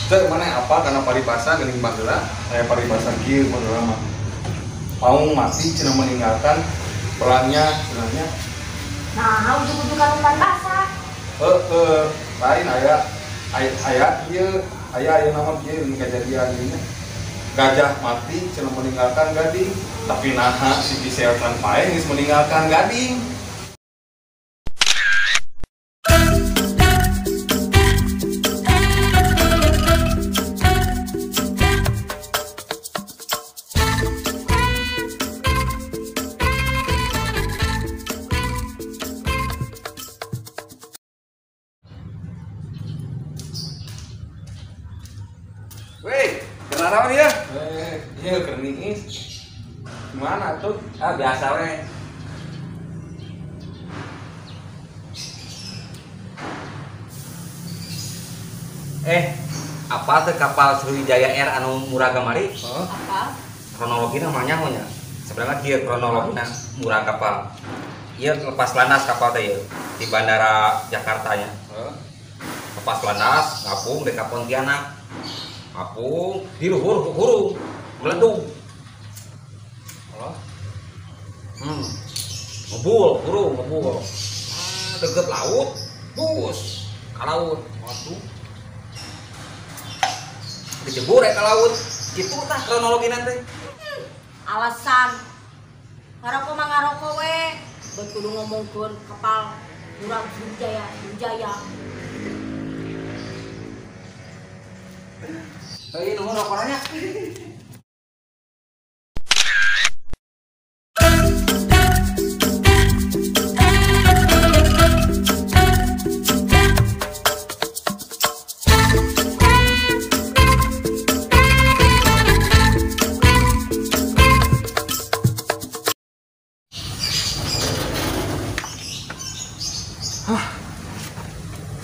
Teu mana apa karena paribasa geuning baheula, aya paribasa kieu baheula mah. Paung mati cenah meninggalkan belangnya cenahnya. Nah, ujug-ujugan umpan basah. Heeh, lain aya aya kieu, aya aya nama kieu ini kejadian ieu. Gajah mati cenah meninggalkan gading, tapi naha si Gisel can paeh geus meninggalkan gading. Weh, kenalan ya? Iya, kerniis. Gimana tuh? Ah, biasa weh. Apa tuh kapal Sriwijaya Air anu murah kamari? Huh? Apa? Kronologi namanya nya. Sebenarnya kieu kronologina murah kapal. Ieu lepas landas kapal teh ieu di bandara Jakarta nya. Huh? Lepas landas ngapung di Pontianak. Ngapung di luhur hurung meledung. Oh. Ngebul, hurung ngebul. Deket laut, bus ka laut. Waduh. Dijebur ya ke laut. Gitu tah kronologi nanti. Alasan ngaroko mah ngaroko we, bet kudu ngomongkeun kapal murah Sriwijaya, Sriwijaya. Heuh, nuhun rokona nya. Hah.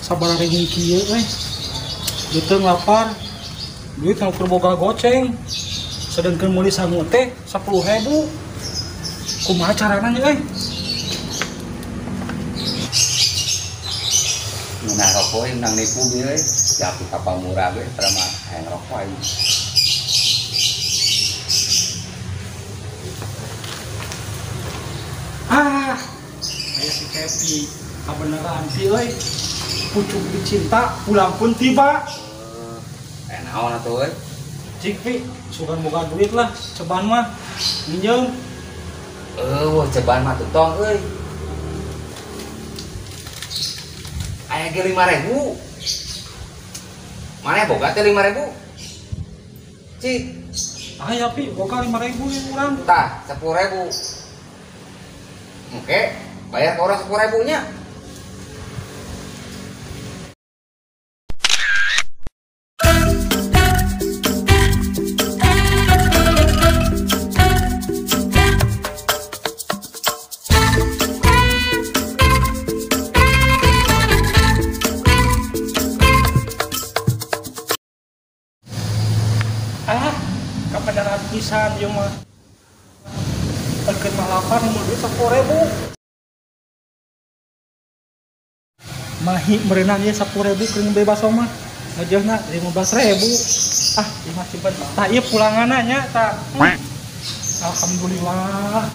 Sabar ringin kieu euy. Beuteung lapar. Duit nu keur boga goceng. Sedengkeun meuli sangu teh 10.000. Kumaha carana nya euy? Ngeunah rokok euy, menang nipu ge euy. Jatuh kapal murah ge tara mah hayang rokok aing. Ah, aya si Kepi. Kabeneran pi euy. Pucuk dicinta pulang pun tiba. Naon atuh euy? Cik pi, sugan boga duit lah, ceban mah minjem. Eueuh, ceban mah tutong euy. Aya ge 5.000. Maneh boga teh 5.000? Cik. Aya pi, boga 5.000 yang urang. Tah, 10.000. Oke, bayar ke orang 10.000 nya. Ah, kabeneran pisan ieu mah. Eukeun mah lapar mun duit 10.000. Mahi meureunan ieu 10.000 keur bebas mah. Ngejeuhna 15.000. Ah, ieu mah simpen. Tah ieu pulanganna nya tah. Alhamdulillah.